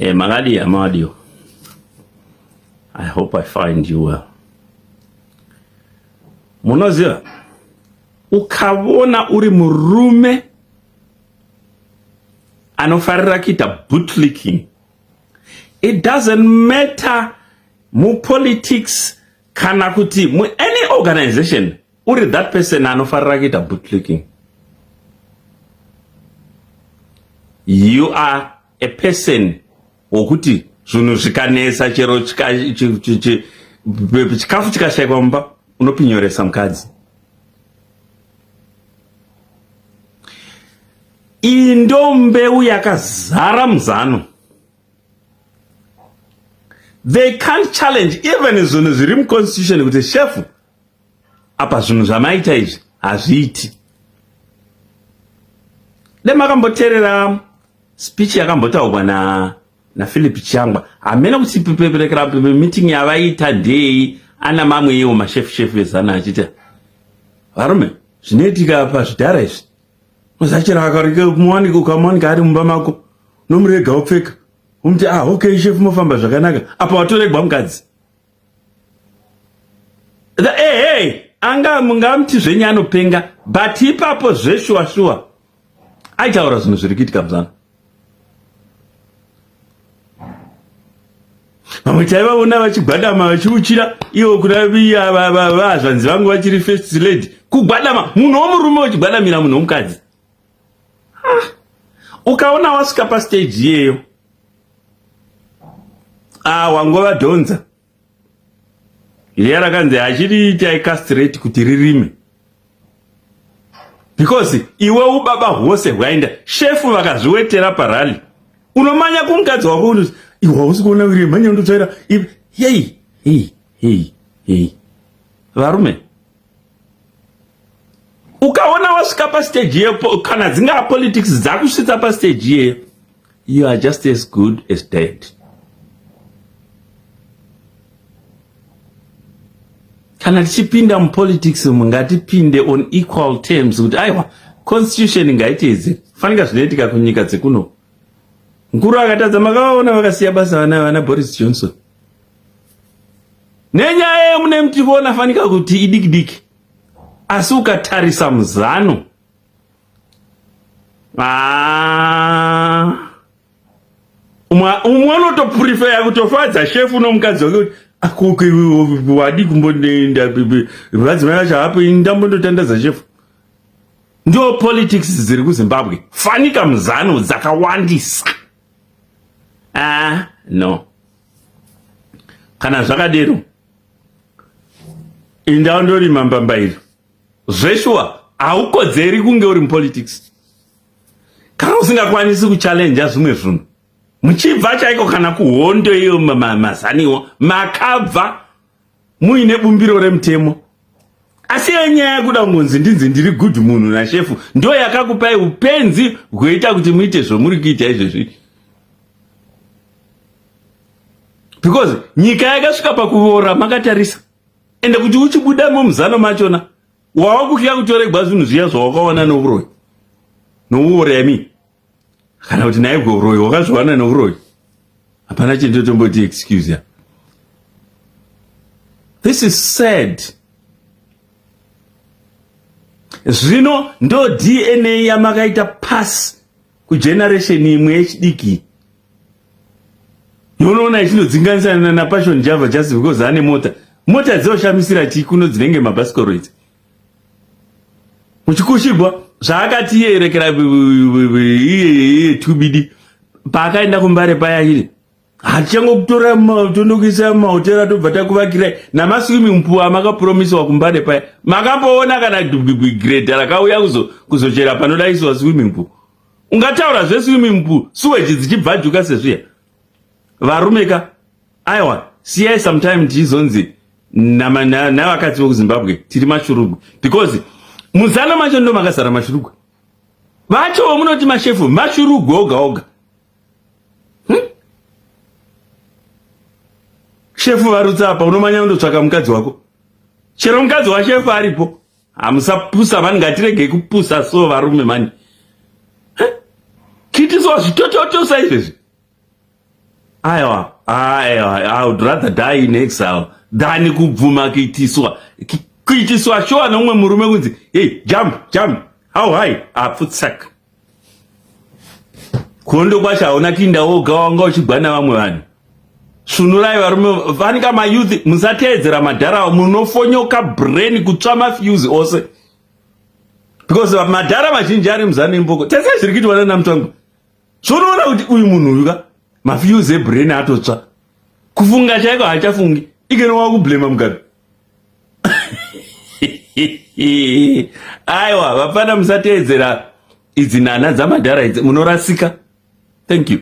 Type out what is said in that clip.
Hey, makadii amadiyo. I hope I find you well. Munoziva ukavona uri murume anofarira kuita bootlicking it doesn't matter mupolitics kana kuti muany organization uri that person anofarira kuita bootlicking you are a person wokuti zvinhu zvikanetsa chero chikafu chikashaikwa mumba unopinyoresa mukadzi iyi ndo mbeu yakazara muzano they can't challenge even zvinhu zviri muconstitution kuti shefu apa zvinhu zvamaita izvi hazviiti de makamboteerera speech yakambotaurwa na naphilip chiyangwa hamene kuti peperekera meeting yavaita ndei ana mamwe iwo mashefu shefu ezana achiita varume zvinoitika pazvidhara izvi muzachera akarike muwanike ukamuwanika ari mumba mako nomurega wopfeka umuti ah okay shefu mofamba zvakanaka apa watoregwa mukadzi Hey, hey, anga mungamuti zvenyu anopenga but ipapo zveshuwa shuwa aitaura zvinhu zviri kuitika muzana vamwe taivaona vachigwadama vachiuchira ivo kuna vazvanzi vangu vachiri first lady kugwadama munhu womurume uchigwadamira munhu womukadzi ah, ukaona wasvika pastage iyeyo ah, wangova dhonza riya rakanzi hachiriitai castrate kuti ririme because iwe ubaba hwose hwaenda shefu vakazviwetera parally unomanya kumukadzi wako unozi iwe hausi kuona uri mhanya undotsvaira yei hei hei hei varume ukaona wasvika pastage iyeyo kana dzingaa politics dzakusvitsa pastage iyeyo you are just as good as dead kana tichipinda mupolitics umu ngatipinde on equal terms kuti aiwa constitution ngaiteedze fanika zvinoitika kunyika dzekuno mukuru akatadza makavaona vakasiya basa vana vana boris johnson nenyaya yemune mutiona fanika kuti idiki diki asi ukatarisa muzano ah. umwe unotoprefeya kutofadza shefu nomukadzi wake kuti akuke wadi kumbonenda vadzimai vacho hapo ndambondotandadza shefu ndo politics dziri kuzimbabwe fanika muzano dzakawandisa ah, no kana zvakadero inda undorima mbambaira zveshuwa haukodzeri kunge uri mupolitics kana usingakwanisi kuchallenja zvimwe zvinhu muchibva chaiko kana kuhondo iyo mazaniwo makabva muine bumbiro remutemo asi yenyaya yekuda kungonzi ndinzi ndiri good munhu nashefu ndo yakakupai upenzi hwoita kuti muite zvomuri kuita izvezvi because nyika yakasvika pakuvora makatarisa ende kuti uchibuda mumuzano machona wava kutya kutoregwa zvinhu zviya zvawakawana nouroyi nouoremi kana kuti naibwe uroyi wakazviwana neuroyi hapana chindotomboti excuse ya this is sad zvino ndo dna yamakaita pass kugeneration imwe yechidiki unoona ichinodzinganisana napassion java just because ane mota mota dzoshamisira chii kuno dzinenge mabhasikoro idzi muchikushigwa zvaakati iye rekera iye tubidi paakaenda kumbare paya iri hatichangokutora tondokuisa mumahotera tobva takuvakirai namaswimming pool amakapromisiwa kumbare paya makamboona kana greda rakauya kuzochera panodaisiwa swimming pool ungataura zveswimming pool suweji dzichibvajuka sezviya varume ka aiwa siyai sometime tichizonzi navakadzi vekuzimbabwe tiri mashurugwi because muzana macho ndo makazara mashurugwi vacho munoti mashefu mashurugwi oga oga hmm? shefu varutsa apa unomanya undotsvaka mukadzi wako chero mukadzi washefu aripo hamusapusa mani ngatiregei kupusa so varume mani kitiswa zvitototosa izvezvi. Aiwa, aiwa, I would rather die in exile than kubvuma kuitiswa kuitiswa shuwa nomumwe murume kunzi, "Hey, jump, jump, how high?" Apfutsak kuhondo kwacho hauna kuinda woga, wanga uchigwa navamwe vanhu. Svunurai varume, fanika mayouth, musateedzera madhara, munofonyoka brain, kutsva mafuse ose, because madhara mazhinji ari muZANU imboko. Tese zviri kuitwa nanaMutsvangwa, zvonoona kuti uyu munhu uyu ka, mafuse ebrain atotsva, kufunga chaiko haachafungi. Ikenowa kublema Mugabe. Aiwa vapfana, musateedzera idzi nana dzamadhara idzi, munorasika. Thank you.